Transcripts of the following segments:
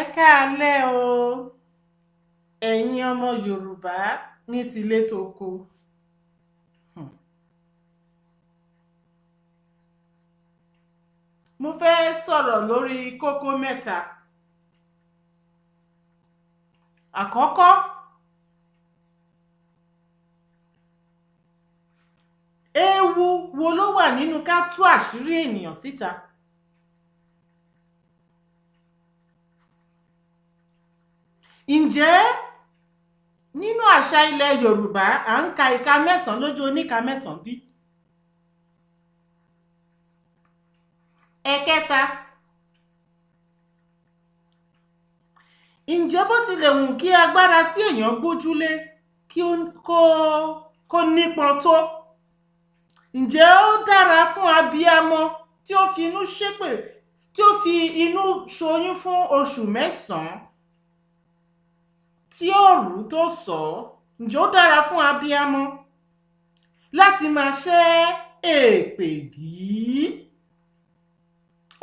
Ẹ káalẹ́ o, ẹ̀yin ọmọ Yorùbá ní tilé toko. Mo fẹ́ sọ̀rọ̀ lórí kókó mẹ́ta. Àkọ́kọ́, ewu wo ló wà nínú ká tú àṣírí ènìyàn síta? Ǹjẹ́ nínú àṣà ilẹ̀ Yorùbá à ń ka ìka mẹ́sàn-án lójú oníka mẹ́sàn-án bí? Ẹ̀kẹta, ǹjẹ́ bó tilẹ̀ wù kí agbára tí èèyàn gbójúlé kí ó kó nípọn tó, ǹjẹ́ ó dára fún abiyamọ tí ó fi inú ṣépè, tí ó fi inú ṣoyún fún oṣù mẹ́sàn-án, tí ó rù ú tó sọ̀ ọ́, ǹjẹ́ ó dára fún abiyamọ láti máa ṣẹ́ èpè bí?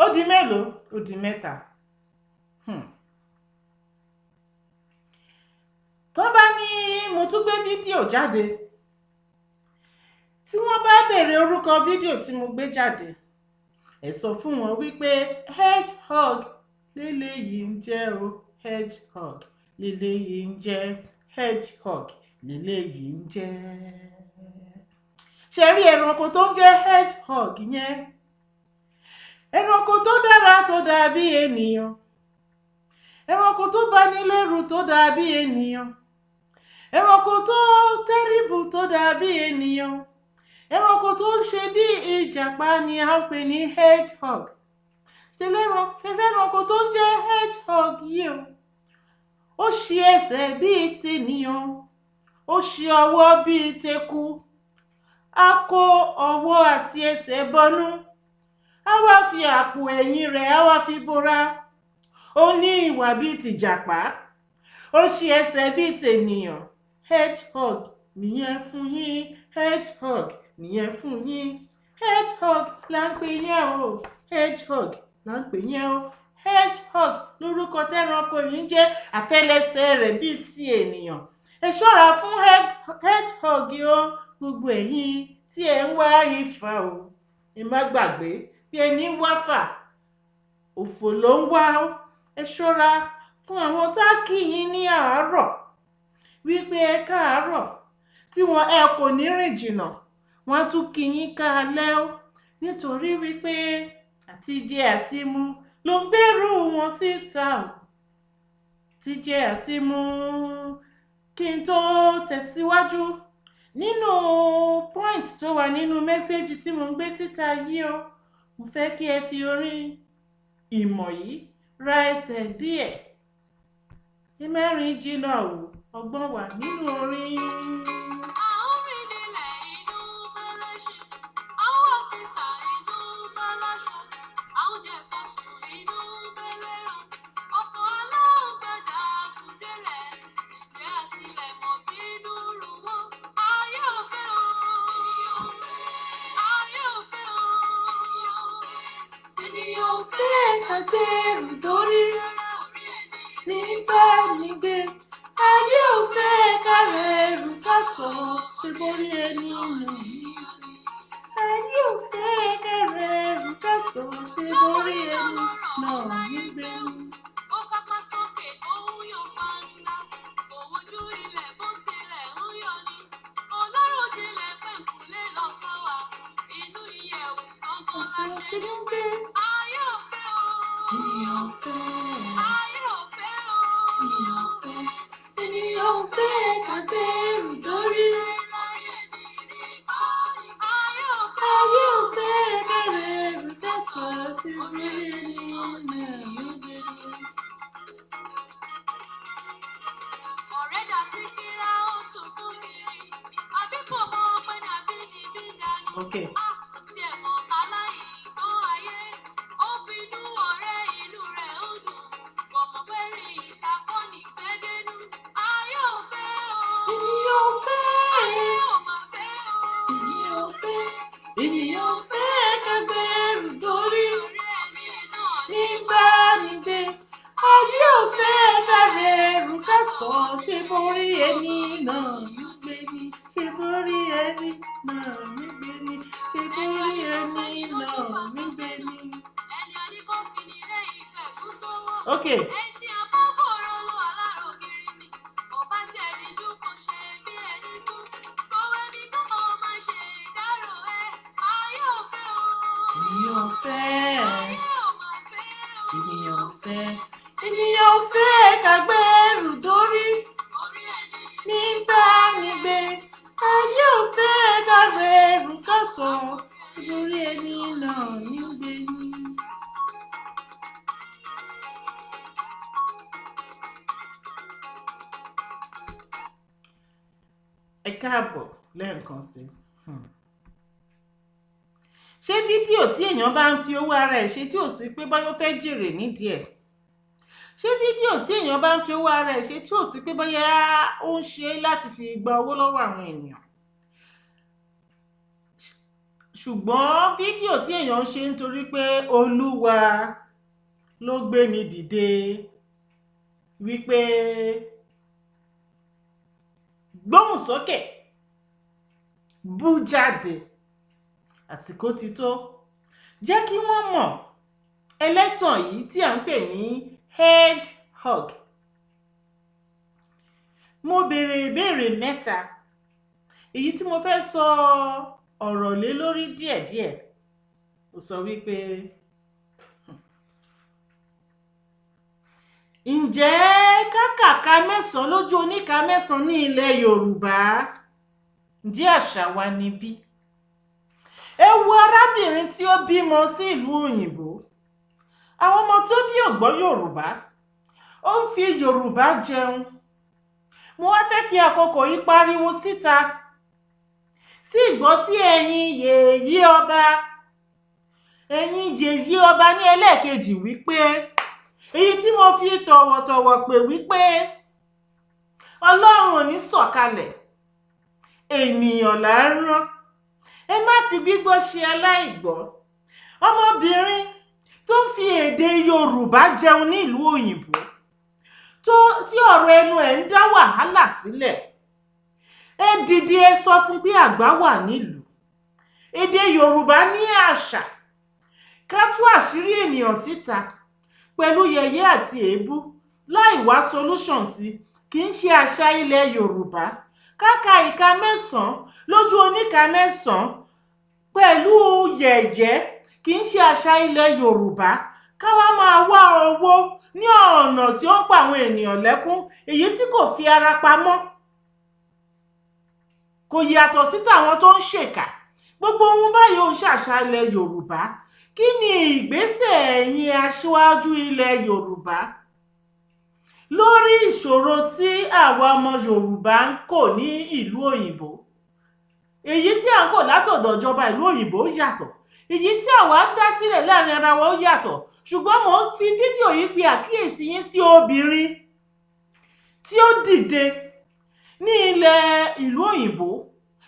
Ó di mélòó? Ó di mẹ́ta. Tán bá ní mo tún gbé fídíò jáde, tí wọ́n bá béèrè orúkọ fídíò tí mo gbé jáde, ẹ sọ fún wọn wípé hedgehog léléyìí ń jẹ́ o, hedgehog léléyìí ń jẹ́, hedgehog léléyìí ń jẹ́. Ṣé rí ẹranko tó ń jẹ́ hedgehog yẹn? Ẹranko tó dára tó dàbí ènìyàn, ẹranko tó bani lẹ́rù tó dàbí ènìyàn, ẹranko tó terrible tó dàbí ènìyàn, ẹranko tó ń ṣe bí ìjàpá ni à ń pè ní hedgehog. Ṣé lẹ́ranko tó ń jẹ́ hedgehog yìí o? Ó ṣe ẹsẹ̀ bíi tènìyàn, ó ṣe ọwọ́ bíi teku, á kó ọwọ́ àti ẹsẹ̀ bọnú, á wá fi àpò ẹ̀yìn rẹ̀ á wá fi bora. Ó ní ìwà bíi tìjàpá, ó ṣe ẹsẹ̀ bíi tènìyàn. Hedgehog nìyẹn fún yín, hedgehog nìyẹn fún yín, hedgehog là ń pè yẹn o, hedgehog là ń pè yẹn o. Hedgehog lórúkọ tẹ́ranko yìí ń jẹ́, àtẹ́lẹsẹ̀ rẹ̀ bíi ti ènìyàn. Ẹ ṣọ́ra fún hedgehog o, gbogbo ẹ̀yin tí ẹ ń wá ifá o. Ẹ má gbàgbé bí ẹni ń wá fà, òfò ló ń wá o. Ẹ ṣọ́ra fún àwọn tá kí yín ní àárọ̀ wípé ẹ káàárọ̀, tí wọn ẹ kò ní rìn jìnnà, wọ́n á tún kí yín káalẹ́ o, nítorí wípé àtijẹ àti mu ló ń gbèrú wọn síta o. Tijẹ àti mu. Kí n tó tẹ̀síwájú nínú point tó wà nínú message tí mò ń gbé síta yìí o, mo fẹ́ kí ẹ fi orin ìmọ̀ yìí ra ẹsẹ̀ díẹ̀. Ẹ má rìn jìnnà o, ọgbọ́n wà nínú orin. Ènìyàn ò fẹ́ agbẹ́rù dórí nígbà nígbé, ayé ò fẹ́ kárẹ̀rù ká sọ ṣe borí ẹni nà ní. Ayé ò fẹ́ kárẹ̀rù ká sọ ṣe borí ẹni náà nígbé. Ó kápá sókè, ó ń yọ fanda, kò wojú ilẹ̀ bó tilẹ̀ ń yọ ni. Ọlọ́run jinlẹ̀ pẹ̀kúlé lọ́tọ̀ wá, inú ìyẹ̀wù gangan la ṣe ní gbé. Ayé ò fẹ́ o, Ènìyàn ò fẹ́, ayé ò fẹ́ o, ènìyàn ò fẹ́, ènìyàn ò fẹ́ kàgbẹ́rù dórí. Láyé ní ní báyìí. Ayé ò fẹ́ Ayé o, ò fẹ́ kárẹ̀rù ká sọ ṣe borí ẹni náà nígbé. Ọ̀rẹ́ dà sí kíra ó sunkún kiri, àbí kò mọ pé nàbí níbí dání. Okay. Á tiẹ̀ mọ̀ aláìgbọ́n ayé, ó finú ọ̀rẹ́ inú rẹ̀ ń dùn, kò mọ̀ pé rí ìtakọ́ nífẹ̀ẹ́ dénú. Ayé ò fẹ́ o, Ènìyàn ò fẹ́, ayé ò mà fẹ́ o. ènìyàn ò fẹ́, ènìyàn ò fẹ́ kàgbẹ́rù dórí. Ọ̀rẹ́ ẹni náà ní Nígbà nígbé, borí ẹni náà nígbé ni? Ṣe borí ẹni náà nígbé ni? Ṣe borí ẹni náà nígbé ni? Ẹni a ní kó kíni lẹ́yìn fẹ̀gún sówó. Ok. Ẹni a bá fọ̀rọ̀ lọ alárògiri ni. Kò bá tiẹ̀ díjú kò ṣe bí ẹni kú. Kò ẹni tó mọ̀ máa ṣe ìdárò ẹ. Ayé ò fẹ́ o. Ènìyàn ò fẹ́. Ayé ò máa fẹ́ o. Ènìyàn ò fẹ́. Ènìyàn ò fẹ́ ká gbẹ́rù dórí. Orí ẹni Nígbà nígbé ayé ò fẹ́ ká rẹrù ká sọ, lórí ẹni náà nígbé ni. Ẹ káàbọ̀ lẹ́ẹ̀kan sí i. Ṣé fídíò tí èèyàn bá ń fi owó ara ẹ̀ ṣe tí ò sí pé bóyá ó fẹ́ jèrè nídìí ẹ̀? Ṣé fídíò tí èèyàn bá ń fi owó ara ẹ̀ ṣe tí ò sí pé bóyá ó ń ṣe é láti fi gba owó lọ́wọ́ àwọn ènìyàn? Ṣùgbọ́n fídíò tí èèyàn ń ṣe nítorí pé Olúwa ló gbé mi dìde wípé gbóhùn sókè, bú jáde, àsìkò ti tó, jẹ́ kí wọ́n mọ̀ ẹlẹ́tàn yìí tí à ń pè ní hedgehog. Mo béèrè ìbéèrè mẹ́ta, èyí tí mo fẹ́ sọ ọ̀rọ̀ lé lórí díẹ̀díẹ̀. Ó sọ wípé, ǹjẹ́ kákàká mẹ́sàn-án lójú oníka mẹ́sàn-án ní ilẹ̀ Yorùbá, ǹjẹ́ àṣà wa ni bí? Ẹ wo arábìnrin tí ó bímọ sí ìlú òyìnbó. Àwọn ọmọ tó bí ò gbọ́ Yorùbá, ó ń fi Yorùbá jẹun. Mo wá fẹ́ fi àkókò yìí pariwo síta sí ìgbọ́ tí ẹ̀yin yèyé ọba, ẹ̀yin yèyé ọba ní ẹlẹ́ẹ̀kejì wípé èyí tí mo fi tọ̀wọ̀tọ̀wọ̀ pè wípé Ọlọ́run ò ní sọ̀kalẹ̀, ènìyàn là ń rán. Ẹ má fi gbígbọ́ ṣe aláìgbọ́. Ọmọbìnrin tó ń fi èdè Yorùbá jẹun nílùú òyìnbó, tí ọ̀rọ̀ ẹnu ẹ̀ ń dá wàhálà sílẹ̀, ẹ dìde ẹ sọ fún pé àgbà wà nílùú. Èdè Yorùbá ní àṣà. Ká tú àṣírí ènìyàn síta pẹ̀lú yẹ̀yẹ́ àti èébú láì wá solution sí kì í ṣe àṣà ilẹ̀ Yorùbá. Ká ka ìka mẹ́sàn-án lójú oníka mẹ́sàn-án pẹ̀lú yẹ̀yẹ́ kì í ṣe àṣà ilẹ̀ Yorùbá. Ká wá máa wá owó ní ọ̀nà tí ó ń pa àwọn ènìyàn lẹ́kún, èyí tí kò fi ara pamọ́, kò yàtọ̀ sí tàwọn tó ń ṣèkà. Gbogbo ohun báyìí ò ń ṣàṣà ilẹ̀ Yorùbá. Kí ni ìgbésẹ̀ ẹ̀yin aṣáájú ilẹ̀ Yorùbá lórí ìṣòro tí àwa ọmọ Yorùbá ń kò ní ìlú òyìnbó? Èyí tí à ń kò látọ̀dọ̀ ìjọba ìlú òyìnbó yàtọ̀, èyí tí àwa ń dá sílẹ̀ láàrin ara wa ó yàtọ̀. Ṣùgbọ́n mò ń fi fídíò yìí pe àkíyèsí yín sí obìnrin tí ó dìde ní ilẹ̀ ìlú òyìnbó,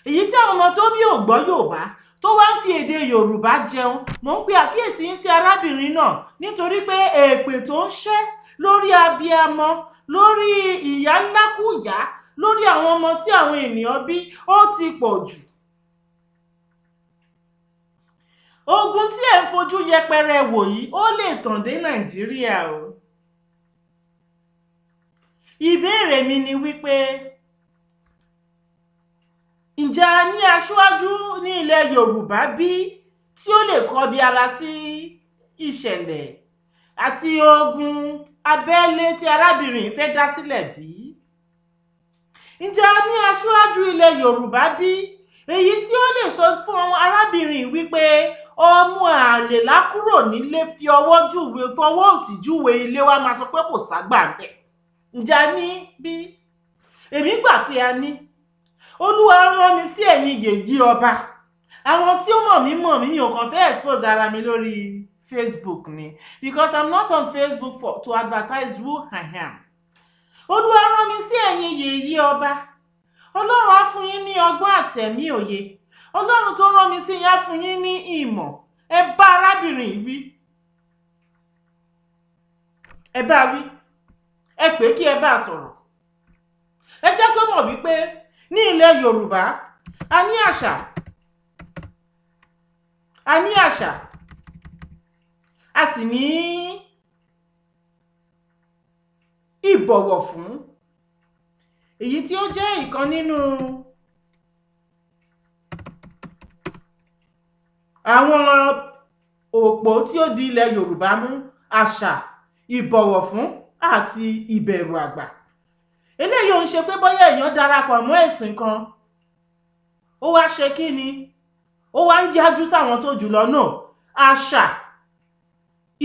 èyí tí àwọn ọmọ tó bí ò gbọ́ Yorùbá, tó wá ń fi èdè Yorùbá jẹun. Mò ń pe àkíyèsí yín sí arábìnrin náà nítorí pé èpè tó ń ṣẹ́ lórí abiamọ, lórí ìyá ńlákùyá, lórí àwọn ọmọ tí àwọn ènìyàn bí, ó ti pọ̀ jù. Ogun tí ẹ̀ ń fojú yẹpẹrẹ wò yìí, ó lè tàn dé Nàìjíríà o. Ìbéèrè mi ni wípé, ǹjẹ́ a ní aṣáájú ní ilẹ̀ Yorùbá bí tí ó lè kọbi ara sí ìṣẹ̀lẹ̀ àti ogun abẹ́lé tí arábìnrin yìí fẹ́ dá sílẹ̀ bí? Ǹjẹ́ a ní aṣáájú ilẹ̀ Yorùbá bí èyí tí ó lè sọ fún arábìnrin wípé ọmọ àlè lákúrò nílé fi ọwọ́ júwe, fọwọ́ òsì júwe ilé wa máa sọ pé kò ságbà bẹ̀? Ǹjẹ́ a ní bí? Èmi gbà pé a ní. Olúwa rán mi sí ẹ̀yin yèyé ọba. Àwọn tí ó mọ̀ mí mọ̀ mí, mi ò kàn fẹ́ expose ara mi lórí Facebook ni, because I'm not on Facebook to advertise who I am. Olúwa rán mi sí ẹ̀yin yèyé ọba. Ọlọ́run á fún yín ní ọgbọ́n àtẹ̀mí òye. Ọlọ́run tó rán mi sí yín á fún yín ní ìmọ̀. Ẹ bá arábìnrin yìí wí. Ẹ bá wí. Ẹ pè kí ẹ bá sọ̀rọ̀. Ẹ jẹ́ kó mọ̀ wípé ní ilẹ̀ Yorùbá a ní àṣà, a ní àṣà, a sì ní ìbọ̀wọ̀ fún, èyí tí ó jẹ́ ìkan nínú àwọn òpó tí ó di ilẹ̀ Yorùbá mú: àṣà, ìbọ̀wọ̀ fún àti ìbẹ̀rù àgbà. Eléyìí ò ń ṣe pé bóyá èèyàn darapọ̀ mọ́ ẹ̀sìn kan, ó wá ṣe kí ni, ó wá ń yájú sáwọn tó jù lọ náà. Àṣà,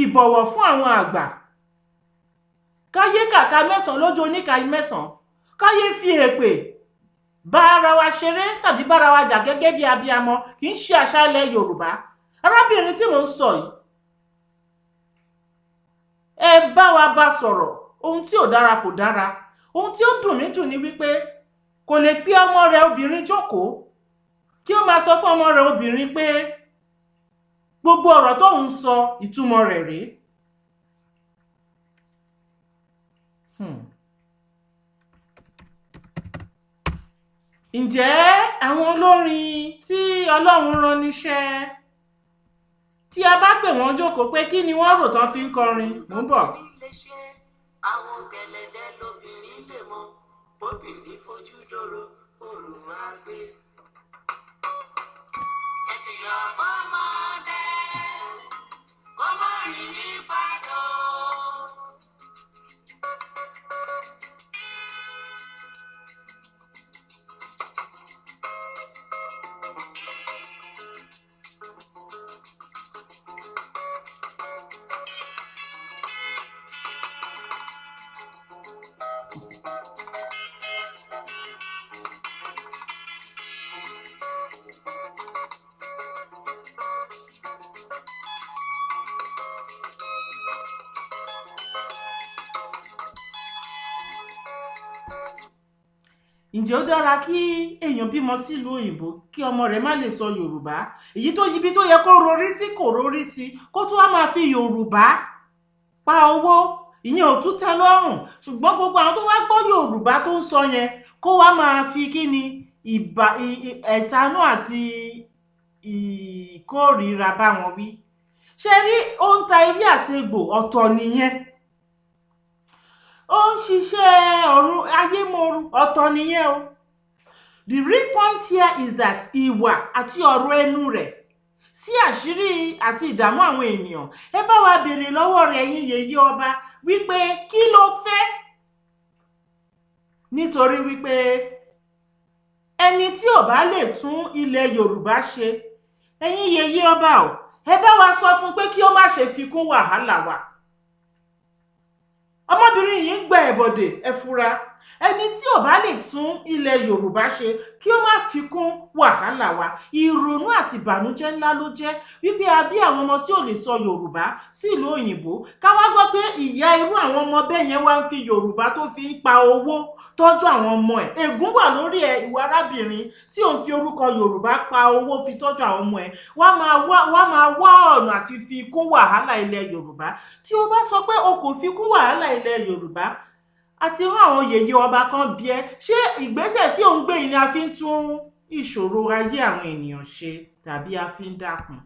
ìbọ̀wọ̀ fún àwọn àgbà, káyé kàkà mẹ́sàn-án lójú oníkà mẹ́sàn-án, káyé fi èpè bá ara wa ṣeré tàbí bára wa jà gẹ́gẹ́ bí abiyamọ, kì í ṣe àṣà ilẹ̀ Yorùbá. Arábìnrin tí mò ń sọ yìí, ẹ bá wa bá sọ̀rọ̀. Ohun tí ò dára kò dára. Ohun tí ó dùn mí jù ni wípé kò lè pé ọmọ rẹ̀ obìnrin jókòó kí ó máa sọ fún ọmọ rẹ̀ obìnrin pé gbogbo ọ̀rọ̀ tóun sọ, ìtumọ̀ rẹ̀ rèé. Ǹjẹ́ àwọn olórin tí Ọlọ́run rán níṣẹ́, tí a bá pè wọ́n jókòó pé kí ni wọ́n rò tán fi ń kọrin? Mò ń bọ̀. Àwọn gẹ̀lẹ̀dẹ́ lobìnrin lè mọ bóbìnrin fojú dòrò òrùn máa gbé. Ẹ kìlọ̀ fọ́mọdé kó má rìn ní pàdó. Ǹjẹ́ ó dára kí èèyàn bímọ sílùú òyìnbó kí ọmọ rẹ̀ má lè sọ Yorùbá? Èyí tó ibi tó yẹ kó rorí sí kò rorí sí, kó tún wá máa fi Yorùbá pa owó, ìyẹn ò tún tẹ́ lọ́rùn. Ṣùgbọ́n gbogbo àwọn tó wá gbọ́ Yorùbá tó ń sọ yẹn, kó wá máa fi kí ni ìbà ẹ̀tanú àti ìkórìíra bá wọn wí. Ṣe rí, ó ń ta ewé àti egbò, ọ̀tọ̀ nìyẹn. Ó ń ṣiṣẹ́ ọ̀run ayémoru, ọ̀tọ̀ nìyẹn o. The real point here is that ìwà àti ọ̀rọ̀ ẹnu rẹ̀ sí àṣírí àti ìdààmú àwọn ènìyàn. Ẹ bá wa béèrè lọ́wọ́ rẹ̀, ẹ̀yin yèyé ọba, wípé kí ló fẹ́, nítorí wípé ẹni tí ò bá lè tún ilẹ̀ Yorùbá ṣe, ẹ̀yin yèyé ọba o, ẹ bá wa sọ fún pé kí ó má ṣe fi kún wàhálà wa. Ọmọbìnrin yìí ń gba ẹ̀bọ̀dè, ẹ fura. Ẹni tí ò bá lè tún ilẹ̀ Yorùbá ṣe, kí ó má fi kún wàhálà wa. Ìrònú àti ìbànújẹ́ ńlá ló jẹ́ wípé a bí àwọn ọmọ tí ò lè sọ Yorùbá sí ìlú òyìnbó, ká wá gbọ́ pé ìyá irú àwọn ọmọ bẹ́ẹ̀ yẹn wá ń fi Yorùbá tó fi ń pa owó tọ́jú àwọn ọmọ ẹ̀. Ègún wà lórí ẹ̀, ìwà arábìnrin tí ò ń fi orúkọ Yorùbá pa owó fi tọ́jú àwọn ọmọ ẹ̀, wá máa wá ọ̀nà àti fi kún wàhálà ilẹ̀ Yorùbá. Tí o bá sọ pé o kò fi kún wàhálà ilẹ̀ Yorùbá, àti rán àwọn yèyé ọba kan bí ẹ, ṣé ìgbésẹ̀ tí ò ń gbé yìí ni a fi ń tún ìṣòro ayé àwọn ènìyàn ṣe tàbí a fi ń dákun?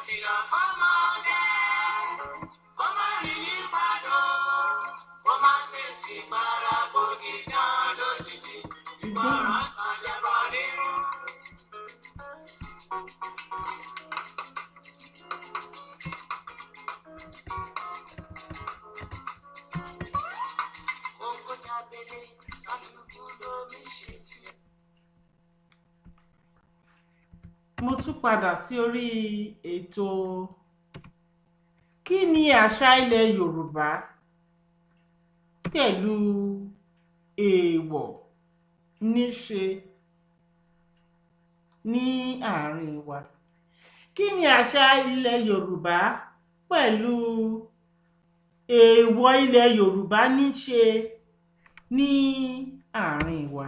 Kìlọ̀ fọ́mọdé kó má rìn ní pàdó, kó má ṣe sì fara gbòógì náà lójijì. Ìgbọràn sàn jẹbọ rírú. Kókó jábélé, kálukú lómi ṣe tiẹ̀. Mo tún padà sí orí ètò Kí ni àṣà ilẹ̀ Yorùbá? pẹ̀lú èèwọ̀ níṣe ní àárín wa? Kí ni àṣà ilẹ̀ Yorùbá pẹ̀lú èèwọ̀ ilẹ̀ Yorùbá níṣe ní àárín wa?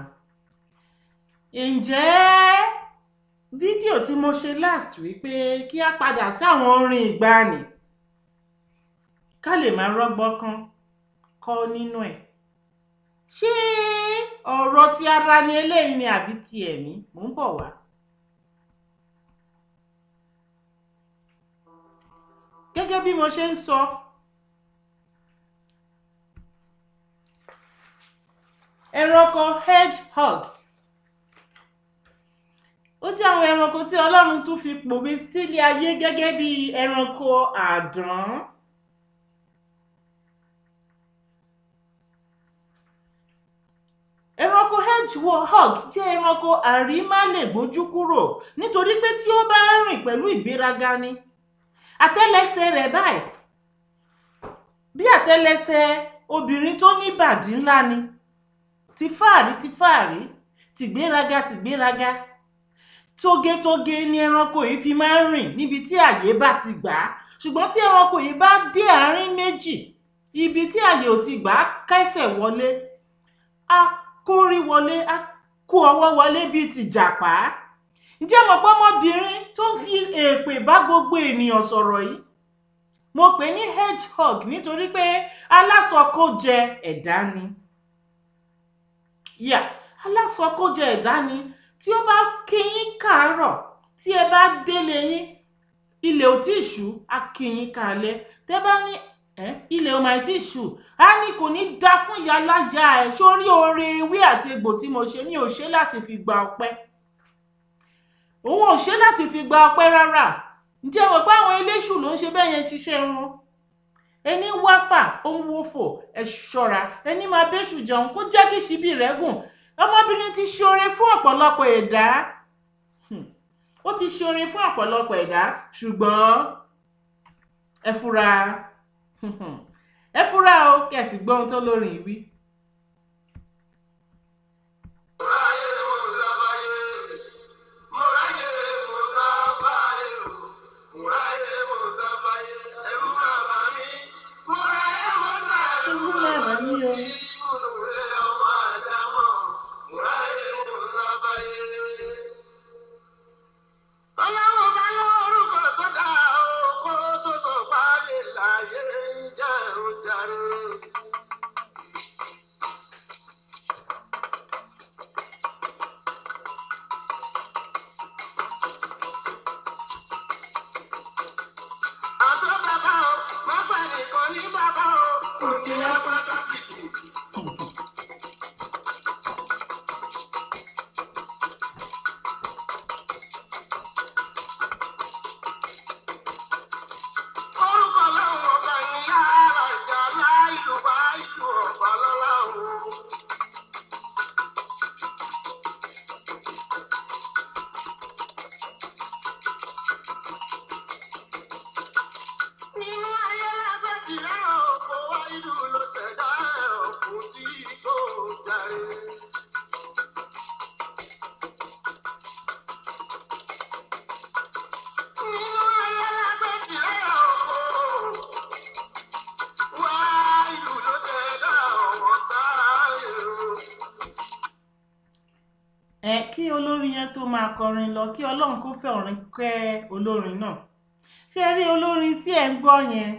Ǹjẹ́ fídíò tí mo ṣe last wípé kí a padà sí àwọn orin ìgbàanì ká lè máa rọ́gbọ́n kan kọ́ nínú ẹ̀, ṣé ọ̀rọ̀ ti ara ni eléyìí ni àbí ti ẹ̀mí? Mò ń bọ̀ wá. Gẹ́gẹ́ bí mo ṣe ń sọ, ẹranko hedgehog ó jẹ́ àwọn ẹranko tí Ọlọ́run tún fi pòwe sílé ayé gẹ́gẹ́ bí ẹranko àdán. Ẹranko hedgehog jẹ́ ẹranko àrímálègbójú kúrò nítorí pé tí ó bá ń rìn pẹ̀lú ìgbéraga ni. Àtẹ́lẹsẹ̀ rẹ̀ báyìí bí àtẹ́lẹsẹ̀ obìnrin tó ní bàdí ńlá ni, ti fáàrí ti fáàrí, tìgbéraga tìgbéraga, tógétógé ni ẹranko yìí fi máa ń rìn níbi tí àyè bá ti gbà á. Ṣùgbọ́n tí ẹranko yìí bá dé àárín méjì, ibi tí àyè ò ti gbà á, kẹ́sẹ̀ wọlé, á kórí wọlé, á kó ọwọ́ wọlé bíi tìjàpá. Ǹjẹ́ mọ̀ pé ọmọbìnrin tó ń fi èpè bá gbogbo ènìyàn sọ̀rọ̀ yìí, mo pè ní hedgehog nítorí pé alásọkójẹ ẹ̀dá ni. Yà, alásọkójẹ ẹ̀dá ni. Tí ó bá kí yín káàárọ̀, tí ẹ bá délé yín, ilẹ̀ ò tí ì ṣú, á kí yín káalẹ́. Tẹ́ bá ní ilẹ̀ ò máa tí ì ṣú, á ní kò ní dá fún ìyáláyá ẹ̀ sórí oore ewé àti egbò tí mo ṣe, mi ò ṣe láti fi gba ọpẹ́. Òun ò ṣe láti fi gba ọpẹ́ rárá. Ǹjẹ́ mọ̀ pé àwọn eléṣù ló ń ṣe bẹ́ẹ̀ yẹn ṣiṣẹ́ wọn? Ẹni wá fà, ó ń wófò, ẹ ṣọ́ra. Ẹni máa béṣù jẹun kó jẹ́ kí ṣíbí rẹ̀ gùn. Ọmọbìnrin ti ṣoore fún ọ̀pọ̀lọpọ̀ ẹ̀dá. Ó ti ṣoore fún ọ̀pọ̀lọpọ̀ ẹ̀dá, ṣùgbọ́n ẹ fura. Ẹ fura o, kí ẹ sì gbọ́ ohun tó lórin wí. Ẹrú máa bà mí o. Ọlọ́run bá lórúkọ tó dá o, kó tó sọ páálí láyé ń jẹ́ òjàre. Àtọ́ bàbá o, má pẹ́ nìkan ní bàbá o, òkè apáta pìtì. Orúkọ lọ́wọ́ ọba ní yàrá ìjà láìlú bá ìlú ọ̀pá lọ́la o. Nínú ayé lágbàjì rẹ̀ òkò wá ìlú ló ṣẹ̀dá ẹ̀ òkú tí kò jàre. Nínú ayé lágbàjì rẹ̀ òkò wá ìlú ló ṣẹ̀dá ọ̀wọ́ sáré o. Ẹ kí olórin yẹn tó máa kọrin lọ, kí Ọlọ́run kó fẹ́ orin kẹ́ olórin náà. Ṣé ẹ rí olórin tí ẹ̀ ń gbọ́ yẹn?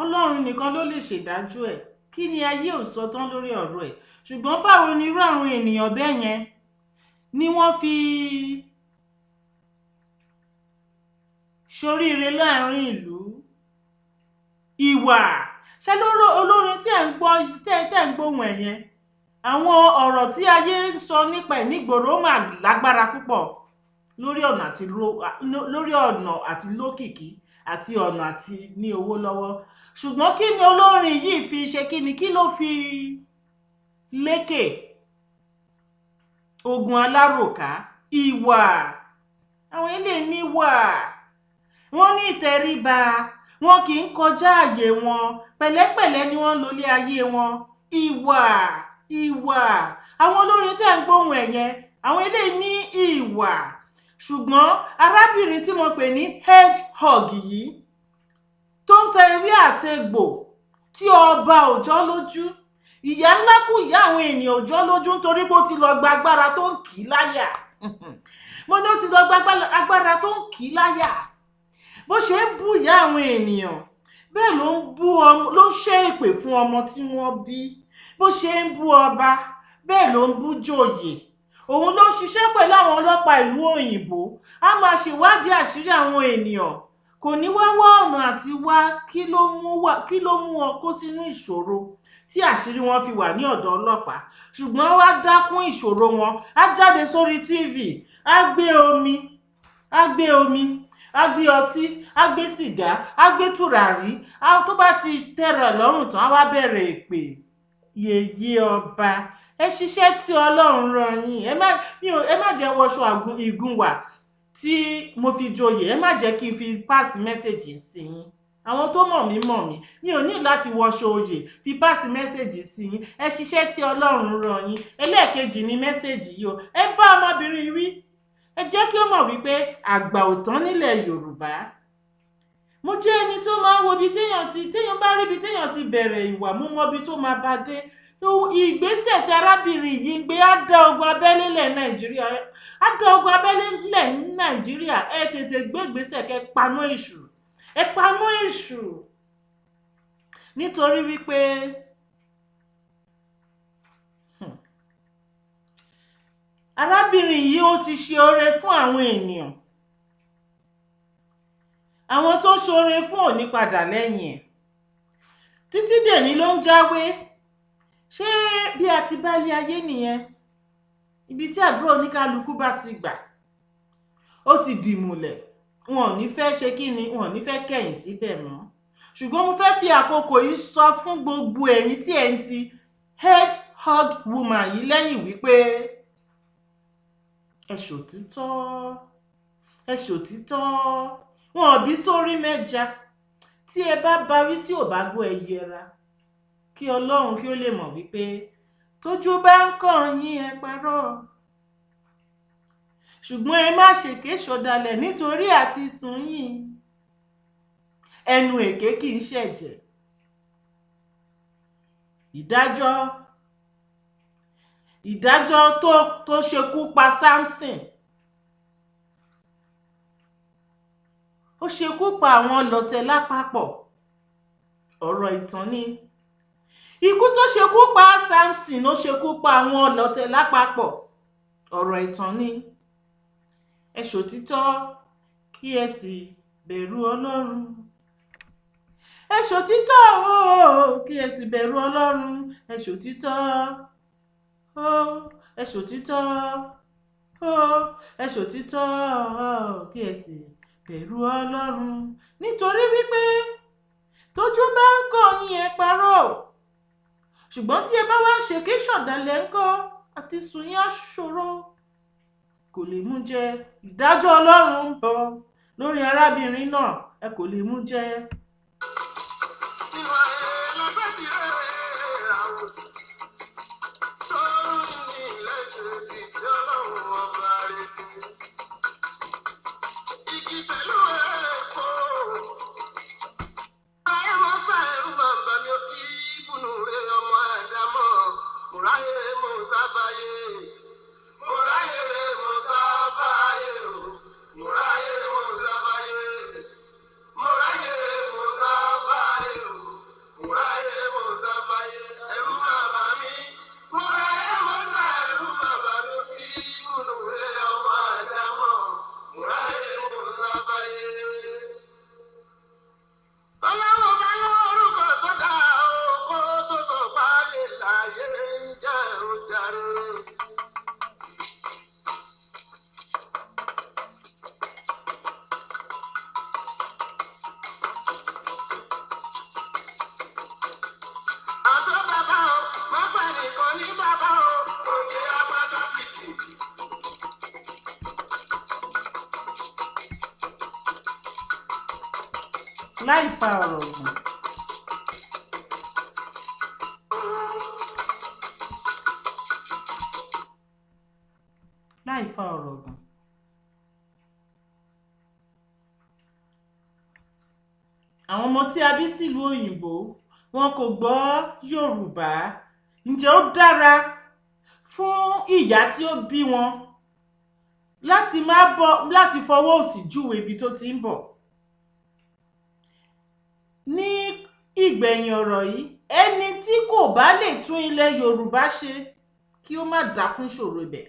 Ọlọ́run nìkan ló lè ṣèdájọ́ ẹ̀. Kí ni ayé ò sọ tán lórí ọ̀rọ̀ ẹ̀? Ṣùgbọ́n báwo ni irú àwọn ènìyàn bẹ́ẹ̀ yẹn ni wọ́n fi ṣoríire láàrin ìlú? Ìwà ṣé lóró olórin tí ẹ̀ ń gbọ́ tẹ́ ń gbóhùn ẹ̀ yẹn, àwọn ọ̀rọ̀ tí ayé ń sọ nípa ẹ̀ nígboro mà lágbára púpọ̀ lórí ọ̀nà àti lórí ọ̀nà àti lókìkí àti ọ̀nà àti ní owó lọ́wọ́. Ṣùgbọ́n kí ni olórin yìí fi ṣe, kí ni kí ló fi lékè ogun aláròká? Ìwà. Àwọn eléyìí níwà, wọ́n ní ìtẹríba, Wọn kì í kọjá àyè wọn, pẹ̀lẹ́pẹ̀lẹ́ ni wọ́n ń lólé ayé wọn. Ìwà ìwà àwọn olórin tẹ́ ń gbóhùn ẹ̀ yẹn, àwọn eléyìí ní ìwà. Ṣùgbọ́n arábìnrin tí mo pè ní hedgehog yìí tó ń tẹ ewé àtegbò tí ọba òjọ́ lójú, ìyá ńlá kù ìyá àwọn ènìyàn òjọ́ lójú, nítorí pé ó ti lọ gba agbára tó ń kì í láyà. Mo ní ó ti lọ gba agbára tó ń kì í láyà. Bó ṣe ń bú ìyá àwọn ènìyàn, bẹ́ẹ̀ ló ń bú ọmọ, ló ń ṣe èpè fún ọmọ tí wọ́n bí. Bó ṣe ń bú ọba, bẹ́ẹ̀ ló ń bú jòyè. Òun ló ń ṣiṣẹ́ pẹ̀lú àwọn ọlọ́pàá ìlú òyìnbó. Á máa ṣèwádìí àṣírí àwọn ènìyàn. Kò ní wá wá ọ̀nà àti wá kí ló mú wọn kó sínú ìṣòro tí àṣírí wọn fi wà ní ọ̀dọ̀ ọlọ́pàá. Ṣùgbọ́n wá dákún ìṣòro wọn. Á jáde sórí TV, á gbé omi, á gbé omi, á gbé ọtí, á gbé sìgá, á gbé tùràrí. Tó bá ti tẹ̀rẹ̀ lọ́rùn tán, á wá bẹ̀rẹ̀ èpè. Yèyé ọba, ẹ ṣiṣẹ́ tí Ọlọ́run rán yín. Ẹ má jẹ́ wọṣọ ìgúnwà tí mo fi joyè. Ẹ má jẹ́ kí n fi pass message sí yín. Àwọn tó mọ̀ mí mọ̀ mí. Mi ò ní láti wọṣọ oyè fi pass message sí yín. Ẹ ṣiṣẹ́ tí Ọlọ́run rán yín. Ẹlẹ́ẹ̀kejì ni message yìí o. Ẹ bá ọmọbìnrin wí. Ẹ jẹ́ kí ó mọ̀ wípé àgbà ò tán nílẹ̀ Yorùbá. Mo jẹ́ ẹni tó máa ń wo ibi téèyàn bá rí ibi téèyàn ti bẹ̀rẹ̀ ìwà, mú mọ́ ibi tó máa bá dé. Ìgbésẹ̀ tí arábìnrin yìí ń gbé á dá ogun abẹ́lé lẹ̀ Nàìjíríà. Á dá ogun abẹ́lé lẹ̀ ní Nàìjíríà. Ẹ tètè gbé ìgbésẹ̀ kẹ́ paná èṣù. Ẹ paná èṣù. Nítorí wípé arábìnrin yìí ó ti ṣe oore fún àwọn ènìyàn. Àwọn tó ṣoore fún ò ní padà lẹ́yìn ẹ̀. Títí dèní ló ń jáwé. Ṣé bí a ti bá lé ayé nìyẹn? Ibi tí àdúrà oníkálukú bá ti gbà, ó ti dìmùlẹ̀. Wọn ò ní fẹ́ ṣe kí ni, wọn ò ní fẹ́ kẹ̀yìn síbẹ̀ mọ́. Ṣùgbọ́n mo fẹ́ fi àkókò yìí sọ fún gbogbo ẹ̀yin tí ẹ̀ ń ti hedgehog woman yìí lẹ́yìn wípé ẹ ṣòtítọ́, ẹ ṣòtítọ́. Wọn ò bí sórí mẹ́ja. Tí ẹ bá bá wí tí ò bá gbọ́, ẹ yẹra. Kí Ọlọ́run kí ó lè mọ̀ wípé tójú bá ń kàn yín, ẹ parọ́. Ṣùgbọ́n ẹ má ṣèké ṣọ̀dàlẹ̀ nítorí àti sùn yín. Ẹnu èké kì í ṣẹ̀jẹ̀. Ìdájọ́ tó ṣekú pa Samson. Ó ṣekú pa àwọn ọlọ̀tẹ̀ lápapọ̀. Ọ̀rọ̀ ìtàn ni. Ikú tó ṣekú pa Samson ó ṣekú pa àwọn ọlọ̀tẹ̀ lápapọ̀. Ọ̀rọ̀ ìtàn ni. Ẹ ṣòtítọ́ kí ẹ sì bẹ̀rù Ọlọ́run. Ẹ ṣòtítọ́ o kí ẹ sì bẹ̀rù Ọlọ́run. Ẹ ṣòtítọ́ o, ẹ ṣòtítọ́ o, ẹ ṣòtítọ́ kí ẹ sì bẹ̀rù Ọlọ́run. Nítorí wípé tójú bá ń kọ́ yín, ẹ parọ́. Ṣùgbọ́n tí ẹ bá wá ń ṣèké ṣọ̀dàlẹ̀ ńkọ́, àti sùn yín á ṣòro. Kò lè mú jẹ. Ìdájọ́ Ọlọ́run ń bọ̀ lórí arábìnrin náà. Ẹ kò lè mú jẹ. Nínú ayé lábẹ́bí rẹ̀ àwọn tó ń ní ilé ṣe bí tí Ọlọ́run ọba rẹ̀. Igi pẹ̀lú èèpo. Ayé mo fẹ́ ẹrú máa ń bà mí ó ìbùnú rẹ̀ ọmọ Àdámọ̀. Mo ráyè mo sábàyè. Mo ráyè mo sábàyè o. Mo ráyè mo sábàyè. Mo ráyè mo Láì fa ọ̀rọ̀ gùn, láì fa ọ̀rọ̀ gùn, àwọn ọmọ tí a bí sílùú òyìnbó, wọn kò gbọ́ Yorùbá. Ǹjẹ́ ó dára fún ìyá tí ó bí wọn láti má bọ́ láti fọwọ́ òsì júwe ibi tó ti ń bọ̀? Ní ìgbẹ̀yìn ọ̀rọ̀ yìí, ẹni tí kò bá lè tún ilẹ̀ Yorùbá ṣe, kí ó má dákún ìṣòro ibẹ̀.